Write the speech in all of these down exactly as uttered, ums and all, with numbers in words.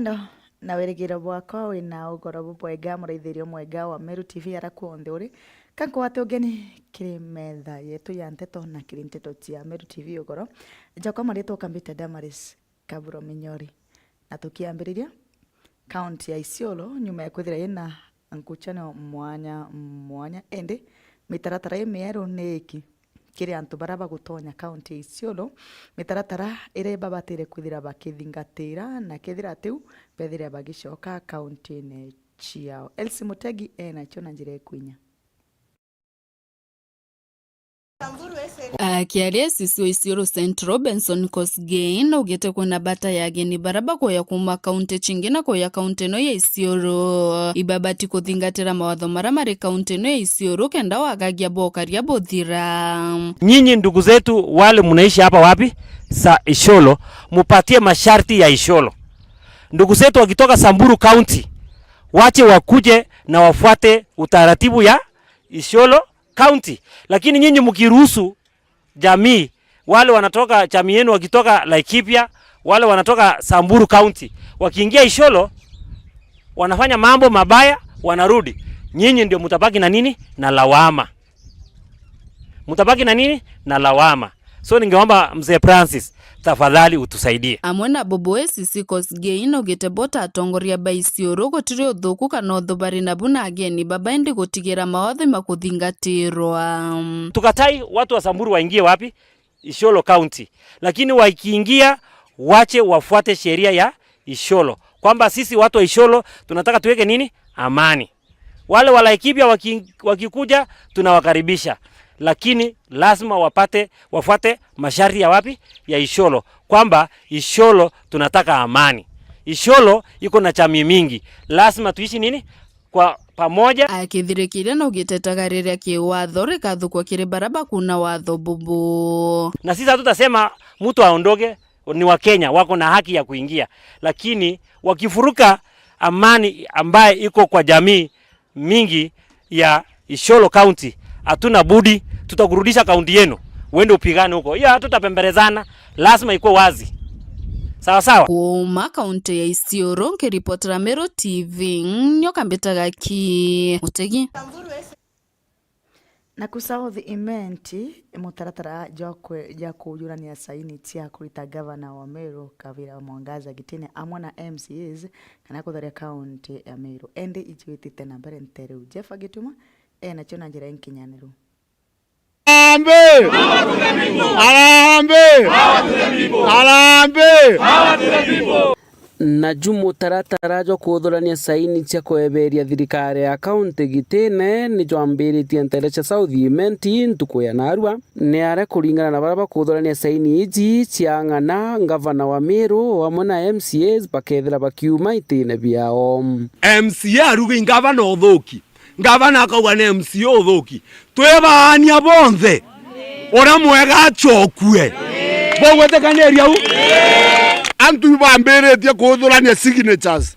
No, na wirigiro bwakwa wina ugoro bubwega, muraithirio mwega wa Meru T V ara kuonthe uri. Ka nkwate ugeni kiri metha yetu ya nteto na kiri nteto cia Meru T V ugoro. Jakwa maritwa ukambite Damaris Kaburo Minyori. Na tukiambiriria, kaunti ya Isiolo, nyuma ya kwithira ina nkuchano mwanya mwanya, indi mitaratara imieru ni iki? Kiri antu baria bagutonya kaunti ya Isiolo, mitaratara iria ibabatire kwithira bakithingatira, na kethira atiu, bethire bagicoka kauntine ciao. Elsie Mutegi enacio na njira ikwinya. Akiaria S C wa Isiolo Central, Benson Kosgei, naugite kwina bata ya ageni baria bakuja kuuma kaunti cingi na kuja kaunti ino ya Isiolo. Ibabati kuthingatira mawatho maria mari kaunti ino ya Isiolo kenda wagagia bokaria buthira. Nyinyi ndugu zetu wale mnaishi hapa wapi? Sa Isiolo, mupatie masharti ya Isiolo. Ndugu zetu wakitoka Samburu County, wache wakuje na wafuate utaratibu ya Isiolo County. Lakini nyinyi mkiruhusu jamii, wale wanatoka jamii yenu wakitoka Laikipia, wale wanatoka Samburu County, wakiingia Isiolo, wanafanya mambo mabaya, wanarudi. Nyinyi ndio mtabaki na nini? Na lawama. Mtabaki na nini? Na lawama. So ningeomba Mzee Francis, tafadhali utusaidie. Amwe na Bobo S C Kosgei naugite bo ta atongoria ba Isiolo gutiri uthuku kana uthu bari nabu na ageni baba, indi gutigira mawatho makuthingatirwa. Tukatai watu wa Samburu waingie wapi? Isiolo County. Lakini wakiingia, wache wafuate sheria ya Isiolo, kwamba sisi watu wa Isiolo tunataka tuweke nini? Amani. Wale wa Laikipia waki-, wakikuja, tunawakaribisha, lakini lazima wapate, wafuate masharti ya wapi? Ya Isiolo, kwamba Isiolo tunataka amani. Isiolo iko na jamii mingi, lazima tuishi nini? Kwa pamoja. Akithirikiria naugite itagaria ria kiwatho rikathukwa kiri baria bakuna watho bubu. Na sisi hatutasema mtu aondoke, ni Wakenya, wako na haki ya kuingia, lakini wakifuruka amani ambaye iko kwa jamii mingi ya Isiolo County, hatuna budi, tutakurudisha kaunti yenu, uende upigane huko. Hiyo hatutapembelezana, lazima ikuwe wazi. Sawa sawa? Kuuma kaunti ya Isiolo, nkiripotera Meru T V, nyoka mbitaga ki Mutegi. Naku South Imenti, mutaratara jwa kwe-, ja kujurania saini cia kurita gavana wa Meru Kawira Mwangaza gitine amwe na M C As kana kutharia kaunti ya Meru, indi ijuitite na mbere nteriu. Jeff Gituma enacio na njira inkinyaniru. Harambee! Harambee! Harambee! Naju mutaratara jwa kuthurania saini cia kweberia thirikari ya kaunti gitine ni jwambiritie ntere cia South Imenti ntuku ya narua. Ni aria kuringana na baria bakuthurania saini iji cia ang'ana, ngavana wa Meru amwe na M C As bakethira bakiuma itine biao. M C A aruga ingavana uthuki. Ngavana akauga ni M C A uthuki. Twi baania bonthe, uria mwega acokue. Bugwitikaniria u? Antu ibambiritie kuthurania signatures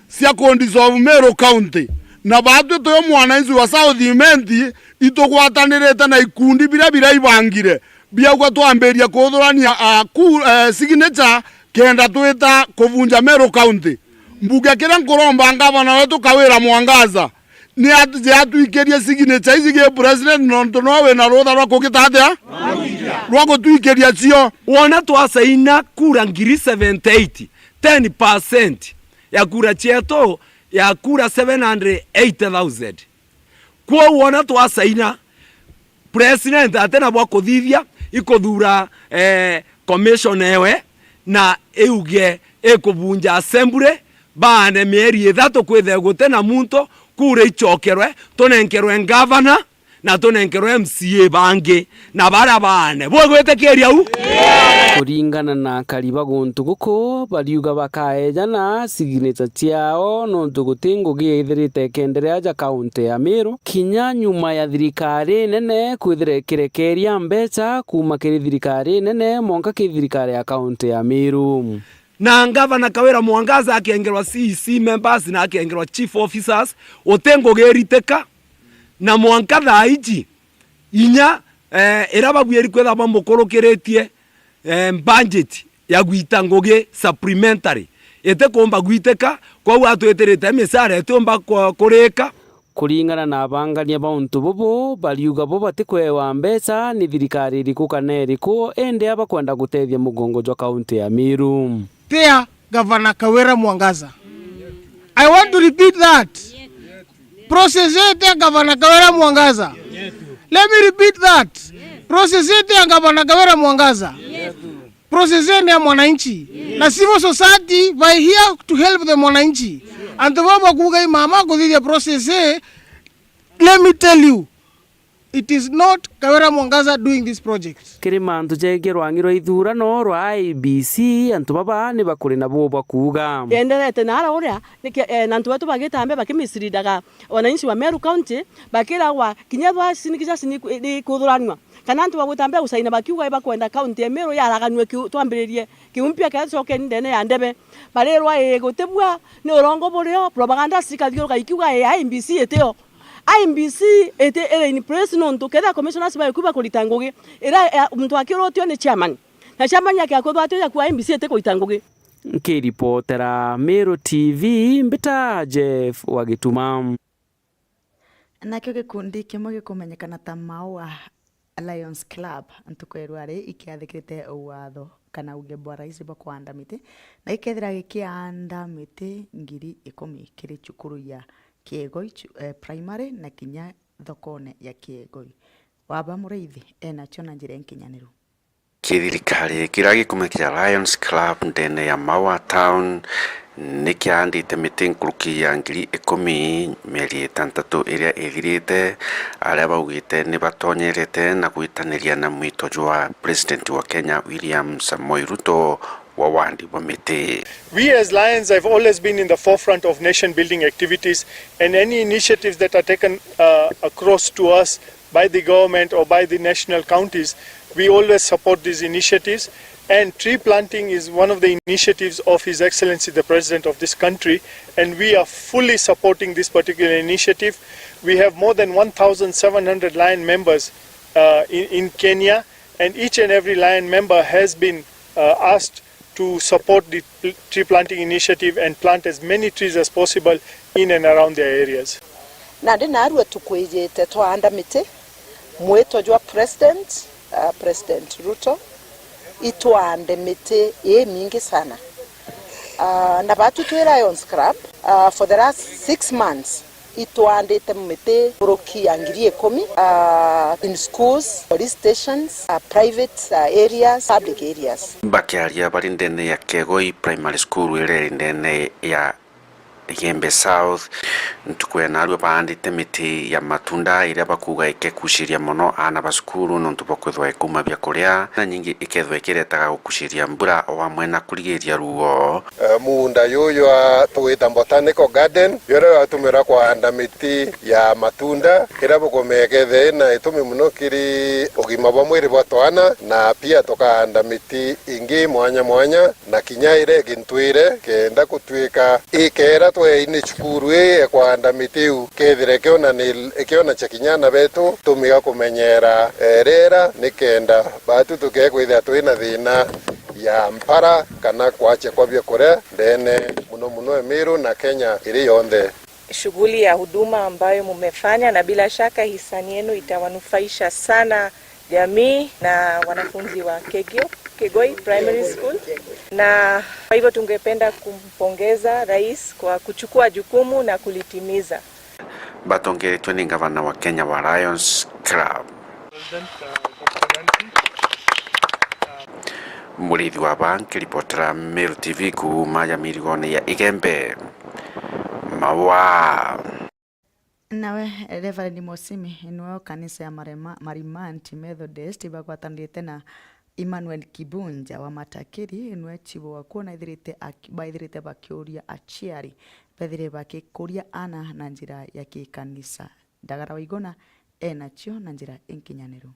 cia ku dissolve Meru County, na baatwi twi mwananchi wa South Imenti, itugwatanirite na ikundi biria biraibangire biaugwa twambiria kuthurania, ah, ku-, eh, signature kenda twita kuvunja Meru County. Mbuge kiria nkuromba ngavana wetu Kawira Mwangaza, ni atije atwikirie signature iji gi president, nontu nowe wina rutha rwa kugita atia? Rwa gutwikiria cio. Wona twasaina kura ngiri seventy eight, ten percent ya kura cietu ya kura seven hundred eighty thousand. Kwou wona twasaina, president ati na bwa kuthithia, ikuthura, eh, commission ewe, na iuge ikubunja assembly, baane mieri ithatu kwithirwe guti na muntu, kura icokerwe, tunenkerwe ngavana, na tunenkerwe M C A bangi, na baria baane. Bugwitikiria u? Kuringana na akari ba guntu guku, bariuga bakaejana signature ciao, nontu guti ngugi ithirite ikienderea aja kaunti ya Meru, kinya nyuma ya thirikari nene kwithira ikirekeria mbeca kuuma kiri thirikari nene mwanka kiri thirikari ya kaunti ya Meru. Na ngavana Kawira Mwangaza akengerwa C E C members na akengerwa chief officers, uti ngugi iritika, na mwanka thaa iji, inya, eh, iria babwiri kwithirwa bamukurukiritie, eh, budget ya gwita ngugi supplementary, itikumba gwitika, kwou atwitirite micara itiumba ku-, kurika. Kuringana na abangania ba untu bubu, bariuga bo batikwewa mbeca ni thirikari iriku kana iriku, indi a bakwenda gutethia mugongo jwa kaunti ya Meru. Tia Gavana Kawira Mwangaza. I want to repeat that. Process ite ya Gavana Kawira Mwangaza. Let me repeat that. Process ite ya Gavana Kawira Mwangaza. Process ni ya mwananchi. Na civil society by here to help the mwananchi. Antu baba kuuga i mama kuthithia process, let me tell you, it is not Kawira Mwangaza doing this project. Kiri mantu jegie rwang'i rwa ithurano rwa I E B C, antu baba ni bakuri nabo bakuuga. Yenderete na ara uria, niki, eh, na antu betu bagita mbere bakimisleadaga wananchi wa Meru County, bakiragwa kinya ethwa cinikija cinikuthuranua, kana antu bagwita mbere gucaina bakiuga ibakwenda kaunti ya Meru yaraganue kiu-, twambiririe kiu mpia kethira cokeni ndene ya ndebe. Barirwa ii gutibua ni urongo burio, propaganda cikathiuruka ikiuga ii I E B C itio. I E B C iti iri in place nontu kethira commissioners bayo kuba kurita ngugi ira ya muntu akirutio ni chairman, na chairman yake akwithwa atio ya kuwa I E B C iti kurita ngugi. Nkiripotera Meru T V, mbita Jeff wa Gituma. Nakio gikundi kimwe gikumenyekana ta Maua Lions Club, ntuku ya rwari ikiathikirite watho kana uge bwa rais bwa kuanda miti, na gikethira gikianda miti ngiri ikumi kiri cukuru ya Kiegoi cu-, eh, primary na kinya thokone ya Kiegoi. Waba Muraithi enacio na njira inkinyaniru. Kithirikari kiria gikumenyeka Lions Club ndene ya Maua Town ni kiaandite miti nkuruki ya ngiri ikumi mieri itantatu iria ithirite, aria baugite ni batonyerete na gwitaniria na mwito jwa President wa Kenya William Samoei Ruto wa wandi bwa miti. We as Lions have always been in the forefront of nation building activities, and any initiatives that are taken, uh, across to us by the government or by the national counties, we always support these initiatives. And tree planting is one of the initiatives of His Excellency the President of this country, and we are fully supporting this particular initiative. We have more than one thousand seven hundred Lion members, uh, in, in Kenya, and each and every Lion member has been, uh, asked to support the pl-, tree planting initiative and plant as many trees as possible in and around their areas. Nandi narua tukwijite twaanda miti, mwito jwa President, uh, President Ruto, itwaande miti imingi sana. Uh, na batu twi Lions Club, uh, for the last six months, itwaandite miti nkuruki ya ngiri ikumi, ah, in schools, police stations, ah, private, ah, areas, public areas. Bakiaria bari ndene ya Kiegoi Primary School iria iri ndene ya Igembe South, ntuku ya narua baandite miti ya matunda iria bakuuga ikekuciria mono aana ba cukuru nontu bwa kwithwa ikuuma bia kuria, na nyingi ikethwa ikiretaga gukuciria mbura o amwe na kurigiria ruo. Eh, muunda juju jwa tugwita Botanical Garden, juria jwatumirwa kwaanda miti ya matunda, iria bukumenya ikethira ina itumi mono kiri ugima bwa mwiri bwa twana, na pia tukaanda miti ingi mwanya mwanya, na kinya iria ingi ntwire, kenda gutwika ikera tweeini cukuru ii ya kwaanda miti iu, kethira ikiona ni, ikiona cha kinya aana betu, tumiga kumenyera, eh, riera, nikenda batu tukekwithira twina thina ya mpara kana kwacha kwa biakuria ndene, mono mono Emiru na Kenya iri yonthe. Shughuli ya huduma ambayo mumefanya, na bila shaka hisani yenu itawanufaisha sana jamii na wanafunzi wa Kegio, Kegoi Primary School. Na kwa hivyo tungependa kumpongeza Rais kwa kuchukua jukumu na kulitimiza. Batongeretwe ni ngavana wa Kenya wa Lions Club. Muriithi wa ba nkiripotera Meru T V kuuma ya mirigone ya Igembe, Maua. Nawe Reverend Mosimi, niwe o kanisa ya Marema-, Marimanti Methodist, bagwatanirite na Emmanuel Kibunja wa Matakiri, niwe chibu wakuo, na ithirite aki-, baithirite bakiuria aciari bethire bakikuria aana na njira ya kikanisa. Ndagara Waiguna enacio na njira inkinyaniru.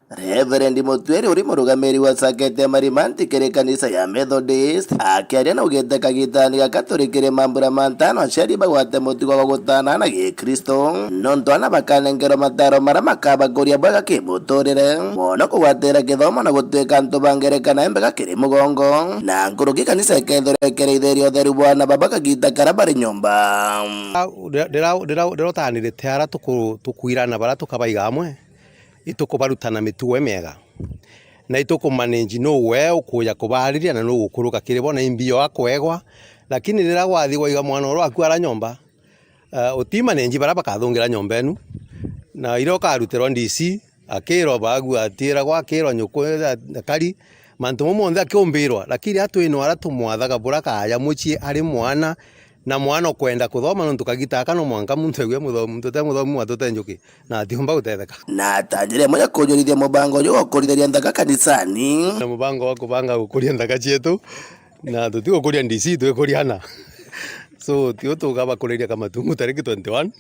Reverend Mutuiri uri murugamiri wa sakete ya Marimanti kiri kanisa ya Methodist, akiaria naugite kagitani gaka turi kiri mambura ma ntano, aciari bagwate mutugo wa gutana na Gikristo, nontu ana bakanengerwa mataro mara makabakuria bwega kimuturire, mono kugwatira kithomo na gutwika antu ba ngerekano imbega kiri mugongo, na nkuruki kanisa ikethirwa ikiraithiria utheru bwa ana baba kagita kara bari nyomba. Ndira-, ndira-, ndira-, ndiratanirite ara tuku-, tukwirana bara tukabaiga amwe, itukubarutana mitugo imiega, na itukumanage nuu we ukuja kubaariria na nuu ugukuruka kiri bo, na imbio akwegwa. Lakini riria gwathi gwaiga mwana uru waku ara nyomba, eh, utimanage bara bakathungira nyomba enu, na iria ukarutirwa D C, akirwa bagu, atiragwa, akirwa nyuku, akari, mantu mau monthe akiumbirwa, lakini atwinwa ara tumwathaga bura kaja mucii ari mwana, na mwana ukwenda kuthoma, nontu kagita aka no mwanka muntu aigue muthomi, muntu uti muthomi mwatu uti njuki, na atiumba gutetheka. Na atanjire imwe ya kujurithia mubango uju wa gukurithiria nthaka kanisani. Na mubango wa kubanga gukuria nthaka cietu, na tutigukuria D C, twikuria ana. So, tio tukabakuriria Kamatungu tariki twenty-one.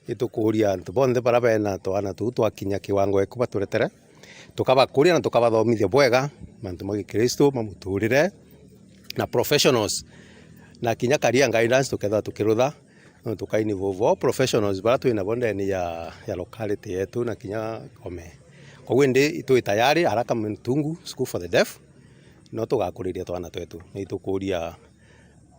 Itukuria antu bonthe bara bena twana tuu twakinya kiwango eku baturetere, tukabakuria na tukabathomithia bwega mantu ma Gikristo, ma muturire, na professionals, na kinya career guidance tukethirwa tukirutha, no tukainvolve all professionals bara twinabo ndene ya, ya locality yetu na kinya Kome. Koguo indi twi tayari ara Kamatungu School for the Deaf, no tugakuriria twana twetu, na itukuria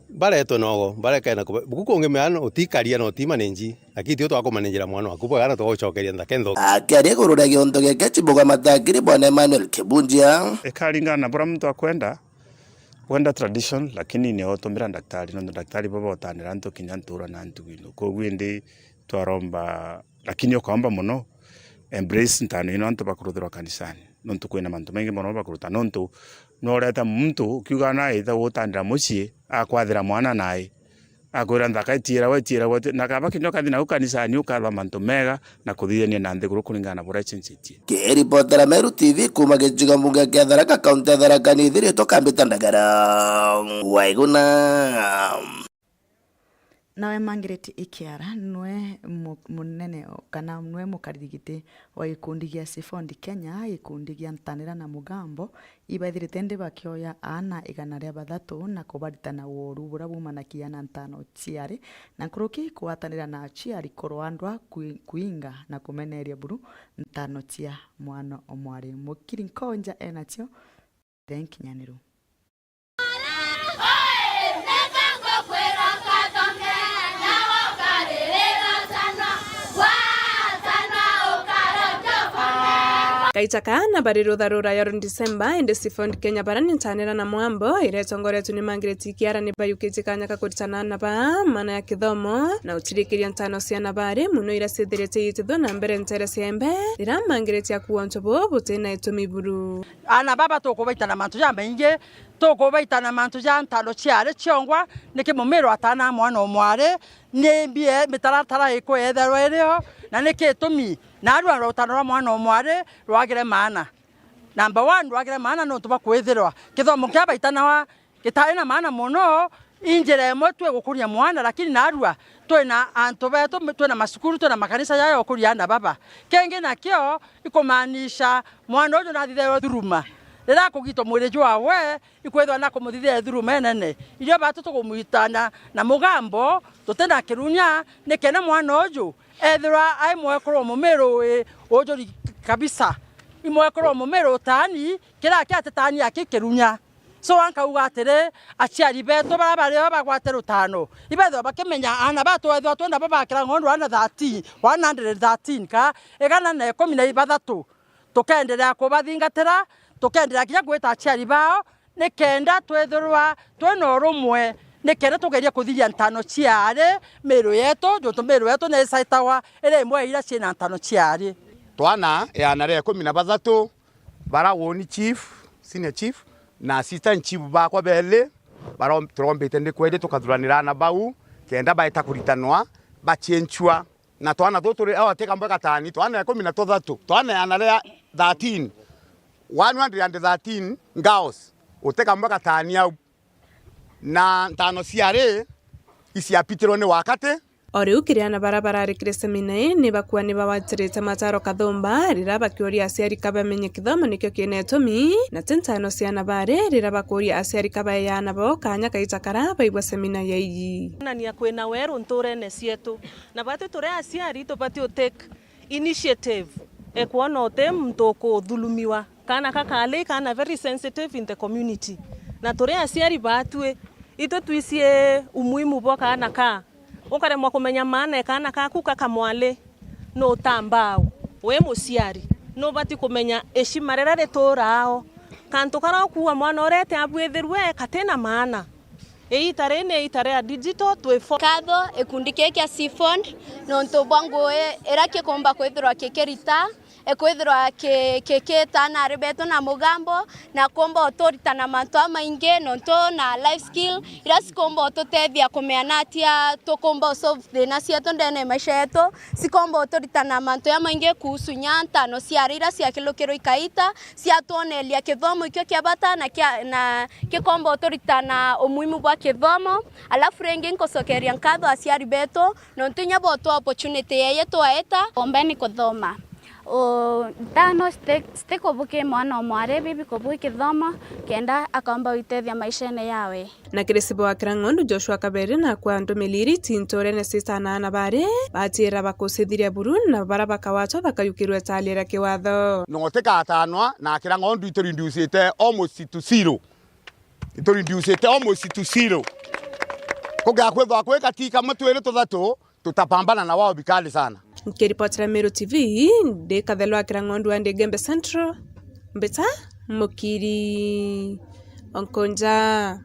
baretwe nogo, barekae na kuba-, buku kungi meana utikaria na utimanage, lakini tio twakumanagera mwana waku bwega na twagucokeria nthaka nthoku. Akiaria iguru ria giuntu giki, Chibuga Matakiri, bwana Emmanuel Kibunjia. Ikaringana na buria muntu akwenda, wenda tradition, lakini ni utumira ndaktari, nontu ndaktari bo botanira antu kinya ntura na ntugi. Koguo indi twaromba, lakini ukaomba mono, embrace ntano ino antu bakuruthirwa kanisani, nontu kwina mantu maingi mono bakuruta, nontu no ureta muntu ukiuga naita gutandira mucii, akwathira mwana nae, akwira nthaka itiiragwa, itiiragwa, iti-, na kaba kinya ukathi nau kanisani, ukathwa mantu mega na kuthithania na nthiguru kuringana na buria icenjetie. Kiripotera Meru T V kuuma gicigo mbunge kia Tharaka, kaunti ya Tharaka Nithi, riitwa Kambita Ndagara, Waiguna. Nawe Margaret Ikiara nwe mu-, munene o-, kana nwe mukariri giti wa gikundi gia Sifond Kenya, gikundi gia Ntanira na Mugambo, ibaithirite ndi bakioya aana igana ria bathatu na kubaritana woru buria bumanagia na ntano ciari, na nkuruki kugwatanira na aciari kurwandwa kwi-, kuinga na kumeneria buru ntano cia mwana o mwari. Mukiri Nkonja enacio. Thank you, Nyaniru. Gaita ka na bari rutha rura ya December, indi Sifond Kenya bara ni Ntanira na Mwambo, iria itongoretwe ni Margaret Kiara, ni bayukitie kanya ka kuritana na ba mana ya kithomo na utirikiria ntano cia na bari muno iria ciithirite itithwa na mbere ntere cia embe, riria Margaret akuwa ntobo butina itumi buru. Aana baba tukubaita na mantu jamaingi, tukubaita na mantu ja ntano ciari ciongwa, niki mumiro atana mwana o mwari, ni mbie mitaratara iku yetherwa irio, na niki itumi narua rutano rwa mwana o mwari rwagire maana. Number one, rwagire maana nontu bwa kwithirwa kithomo kia baitanawa gitari na maana mono, i njira imwe twi gukuria mwana, lakini narua twina antu betu, twina macukuru, twina makanisa jaja gukuria aana baba. Kingi nakio ikumaanisha mwana uju nathithairwe thuruma. Riria akugitwa mwiri jwawe, ikwithwa na kumuthithia thuruma inene. Irio batu tukumwitana na mugambo, tutina kirunya, nikenda mwana uju ethirwa ai mwekuru wa mumiru wi ujuri kabisa. I mwekuru wa mumiru utani, kiria kiatitani aki kirunya. So, ankauga atiri, aciari betu baria bario bagwate rutano, ibethwa bakimenya aana batu ethwa twina bo bakira ng'ondu one thirteen, one hundred thirteen ka igana na ikumi na ibathatu. Tukenderea kubathingatira, tukenderea kinya gwita aciari bao, nikenda twithirwa twina urumwe, nikenda tugerie kuthiria ntano ciari miru yetu, juntu miru yetu ni isaitawa iri imwe ya iria ciina ntano ciari. Twana iana ria ikumi na bathatu, bara woni chief, senior chief, na assistant chief bakwa beli, bara turombite ndi kweri tukathuranira aana bau, kenda baita kuritanwa, bacienchua. Na twana tutu ri, au ati kamwe gatani, twana ikumi na tuthatu, twana iana ria thirteen, one hundred and thirteen girls, uti kamwe gatani au. Na ntano ciari, iciapitirwe ni wakati, O riu kiri aana bara bararikire semina ii, ni bakua ni bawatirite mataro kathumba riria bakiuria aciari ka bamenye kithomo nikio kina itumi, na ti ntano cia aana bari riria bakuuria aciari ka baeya aana bao kanya kaita kara baigua semina ya iji. Kuonania kwina weru nturene cietu, na batwi turi aciari tubati u take initiative e kwona uti muntu ukuthulumiwa. Kaana ka kari kaana very sensitive in the community, na turi aciari batwi, itwi twicie umuhimu bwa kaana ka, ukaremwa kumenya maana e kaana kaku ka kamwari. Nu utambaa u? Wi muciari, nubati kumenya eshima riria rituraa o. Kantu karia ukuua mwana uria eti abwithirwe katina maana. Iita riri ni iita ria digital, twi fo- Nkatho gikundi kii kia Seaford nontu bwa ngui iria kikumba kwithirwa kikirita, ikwithirwa ki-, kikita na ari betu na mugambo, na kumba uturitana mantu jamaingi nontu na life skill iria cikumba ututethia kumenya natia tukumba usolve thina cietu ndene ya maisha yetu, cikomba uturitana mantu jamaingi kuhusu nya ntano cia ari iria ciakilukirwe ikaita, ciatwoneria kithomo ikio kia bata na kia, na kikomba uturitana umuhimu bwa kithomo. Alafu ringi nkucokeria nkatho aciari betu, nontu inya bo twa opportunity yeye twaeta. Ombeni kuthoma. U-, ntano citi-, citikubuki mwana o mwari bibi kubuki kithomo, kenda akomba uitethia maishene yawe. Na kiri cibo wa Kirang'ondu Joshua Kabere na kwa ndumiriri ti nturene cita na aana bari, batira bakucithiria buru na bara bakawatwa bakayukirwe tali ria kiwatho. Noti katanwa na Kirang'ondu iturindiucite almost to zero. Iturindiucite almost to zero. Kugia kwithwa kwi kati kamwe twiri tuthatu, tutapambana na wao vikali sana. Nkiripotera Meru T V, ndi Kathelo wa Kirang'ondu wa Ndigembe Central, mbita Mukiri Onkonja.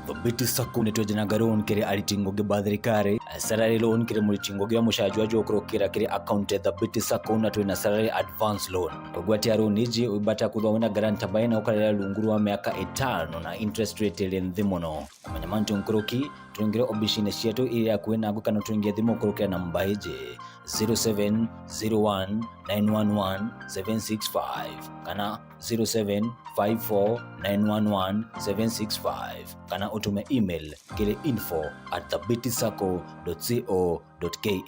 Thabiti Sacco ni twejanaga loan kiri ariti ngugi ba thirikari, salary loan kiri muriti ngugi wa mucara jwa jukurukira kiri account ya Thabiti Sacco, na twina salary advance loan. Kugwatia loan iji, wibata kwithwa wina guarantor baina ukarira rungu rwa miaka itano na interest rate iri nthi mono. Kumenya mantu nkuruki, turingire obicine cietu iri akui naku kana turingie thimu kurukira namba iji, zero seven zero one nine one one seven six five kana zero seven five four nine one one seven six five, kana utume email kiri info at thabiti sacco dot co dot ke,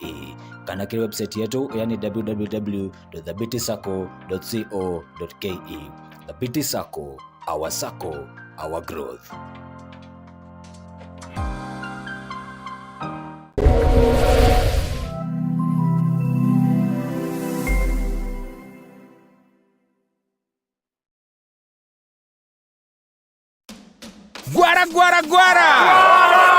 kana kiri website yetu, yani w w w dot thabiti sacco dot co dot ke. Thabiti Sacco, our sacco, our growth. Gwara, gwara, gwara!